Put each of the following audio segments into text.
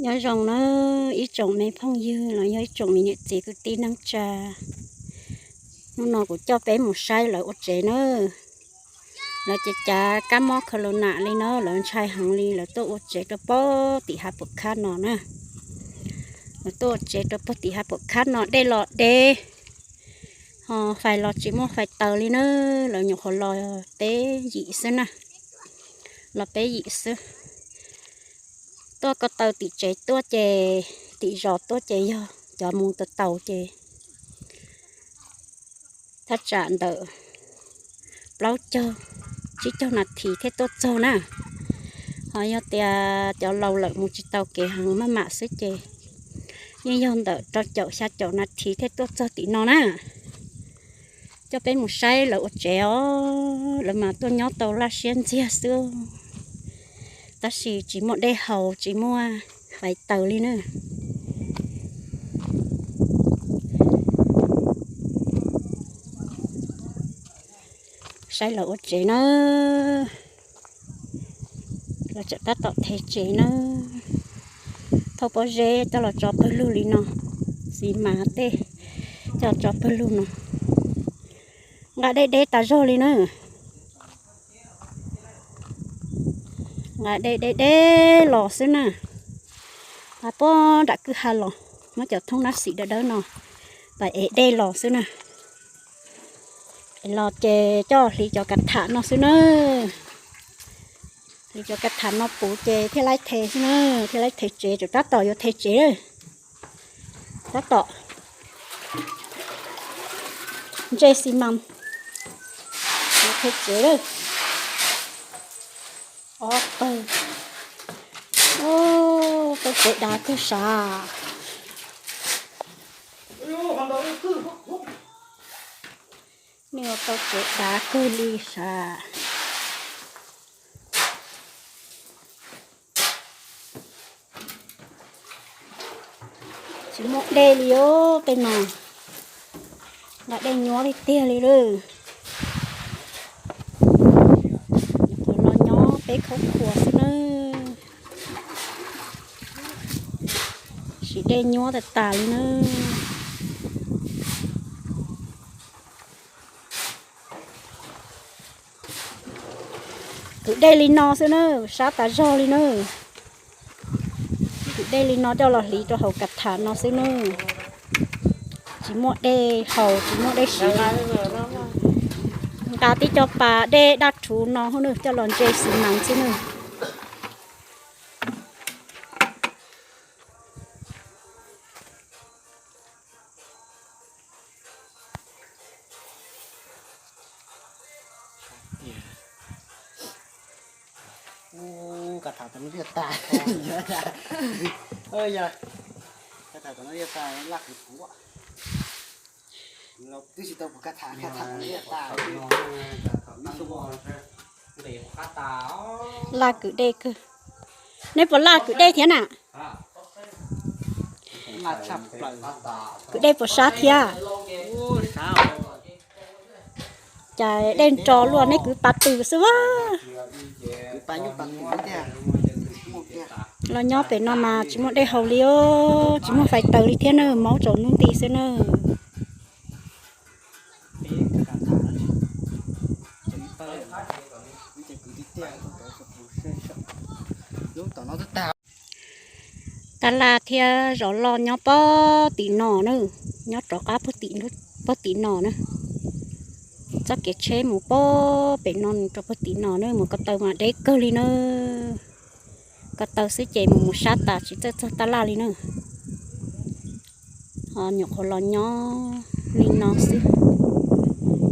Nyob zoo na ib tsoom me phooj ywg los yog ib tsoom me niam txiv kwv tij neej tsa. Hnub no kuv coj peb mus saib lawv ua tsev na. Lawv ces cav kab mob khaus los nam li na, lawv ntshai heev li, lawv tuaj ua tsev rau pog tim hav puam khab no na. Lawv tuaj ua tsev rau pog tim hav puam khab no, dej los deb, ho fais los tsis muaj fais taws li na. Lawv nyuam qhuav los peb yim xwb na, los peb yim xwb. Tuaj ko taw tim tsev tuaj ces, tim zos tuaj ces yog cov mus taus taus ces thaj tsam ntawm plaub caug, tsib caug nas this thiaj tuaj txog na. Ho yog tias cov laus lawm mus tsis tau kev heev maj mam xwb ces yeej yog ntawm rau caum xya caum nas this thiaj tuaj txog tim no na. Coj peb mus saib lawv ua tsev os, lawv mas tuaj nyob tau laj siab ntxiag xwb, tab sis tsis muaj dej haus tsis muaj fais taws li na. Saib lawv ua tsev na, lawv tseem tab tom thev tsev na. Thauj pob zeb coj los tso pawg lug li no, xis mas tej coj los tso pawg lug no. Nqa dej deb tas zog li na. Nqa dej deb deb los xwb na. Nqa puag nram kwj ha los, muab cov thoob nab xim dawb dawb no pab ev dej los xwb na. Los ces coj hliv cov kav tham no xwb na. Hliv cov kav tham no puv ces thiaj laib thev xwb na, thiaj laib thev tsev, tseem tab tom yuav thev tsev. Tab tom ntse xi mas yuav thev tsev lawm. Ob tug, tau tsev dav kawg sav. Nej ua tau tsev dav kawg li sav. Tsis muaj dej li os tej no, nqa dej nyuab li tiag li lawm. Los nyob peb khaub khuas xwb na, siv dej nyuab tas tas li na. Kwv dej li no xwb na, sab tas zog li na. Kwv dej li no coj los hliv rau hauv kav tham no xwb na. Tsis muaj dej haus tsis muaj dej siv li. Nqa tib co pas dej daj rhuv no coj los ntse xis mas xwb na. Kav tham tom no tiaj tas, kav tham tom no tiaj tas laj kwv puav. Twb tsis tau puas kav tham, kav tham tom no tiaj tas. Laj kwv dej kawg. Neb puas laj kwv dej thiab na? Kwv dej puas sab thiab? Cas dej nro luaj, neb kwv pas twm xwb a. Los nyob pem no mas tsis muaj dej haus li os, tsis muaj fais taws li thiab na, maub tsaus ntuj nti xwb na. Tab laj thiab zos loj nyob pob tim no na, nyob rov qab pob tim no na. Txoj kev tsheb mus pob pem no rau pob tim no na, mus ko taw mas deb kawg li na. Ko taw xwb ces mus mus sab tas tsis txawj txog tab laj li na. Ho nyuam qhuav los nyob li no xwb.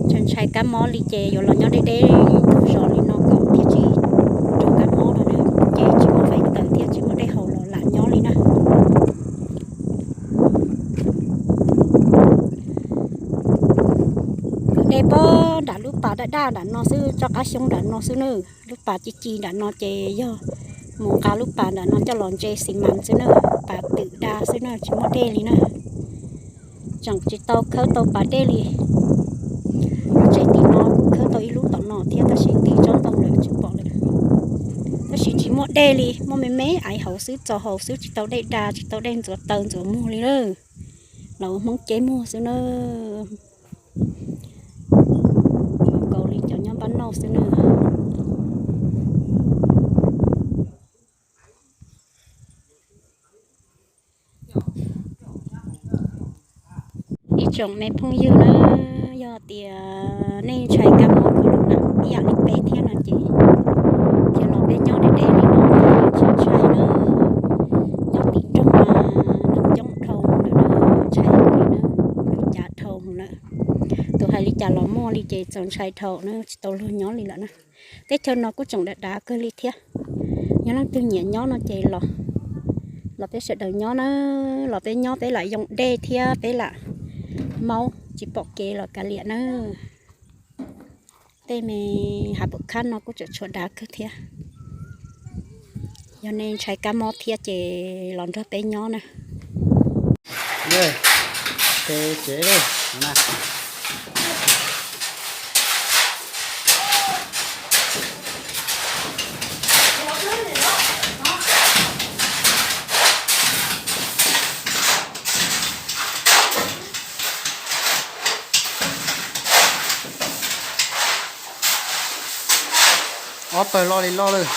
Ntshai ntshai kab mob li ces yuav los nyob deb deb ib tug zos li no kom thiaj tsis raug kab mob no na. Ces tsis muaj fais taws thiab tsis muaj dej haus los lam nyob li na. Kwv dej pob nram lub pas daj daj nram no xwb, toj qab xyoob nram no xwb na. Lub pas ci ci nram no ces yog mus nqa lub pas nram no coj los ntse xis mas xwb na, pas twm da xwb na, tsis muaj dej li na. Tseem tsis tau khawb tau pas dej li. Lub tsev tim no kuj khawb tau ib lub tom no thiab tab sis nti tsob ntoo lawm tsis pom lawm. Tab sis tsis Muaj dej li, muaj me me aiv hauv xwb, txo hauv xwb, tsis tau dej da, tsis tau dej ntxuav taw ntxuav muag li na. Los ua Hmoob ceb muag xwb na. Nkaus li cov nyob npab nauj xwb na. Ib tsoom me phooj ywg na, yog tias nej ntshai kab mob corona ib yam li peb thiab no ces, cia los peb nyob deb deb li no, tsis ntshai na. Nyob tim rooj mas neeg coob dhau lawm na, ntshai li na, neeg cav dhau lawm. Tus hais li cas los muaj li ces txaus ntshai dhau na, tsis tau luag nyob li lawm na. Teb chaws no kuj tseem dav dav kawg li thiab. Yog leej twg nyiam nyob no ces los, los peb sawv daws nyob na, los peb nyob peb lam yoo dej thiab peb lam maub tsis pom kev los kav liam na. Tej me hav pum khab no kuj tseem tshuav dav kawg thiab. Yog nej ntshai kab mob thiab ces los nrog peb nyob na. Ob pawg loj li loj lawm.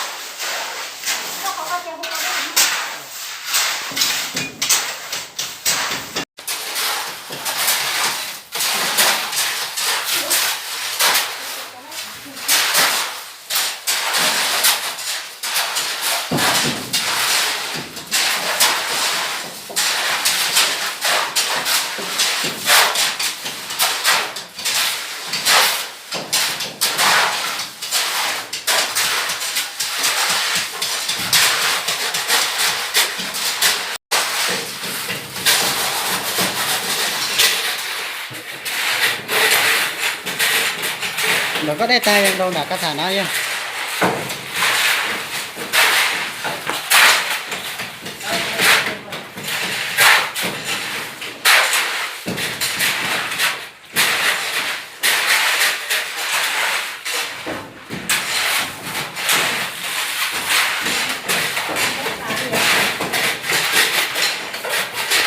Ntawm koj dej tag rau nram koj tham no yog.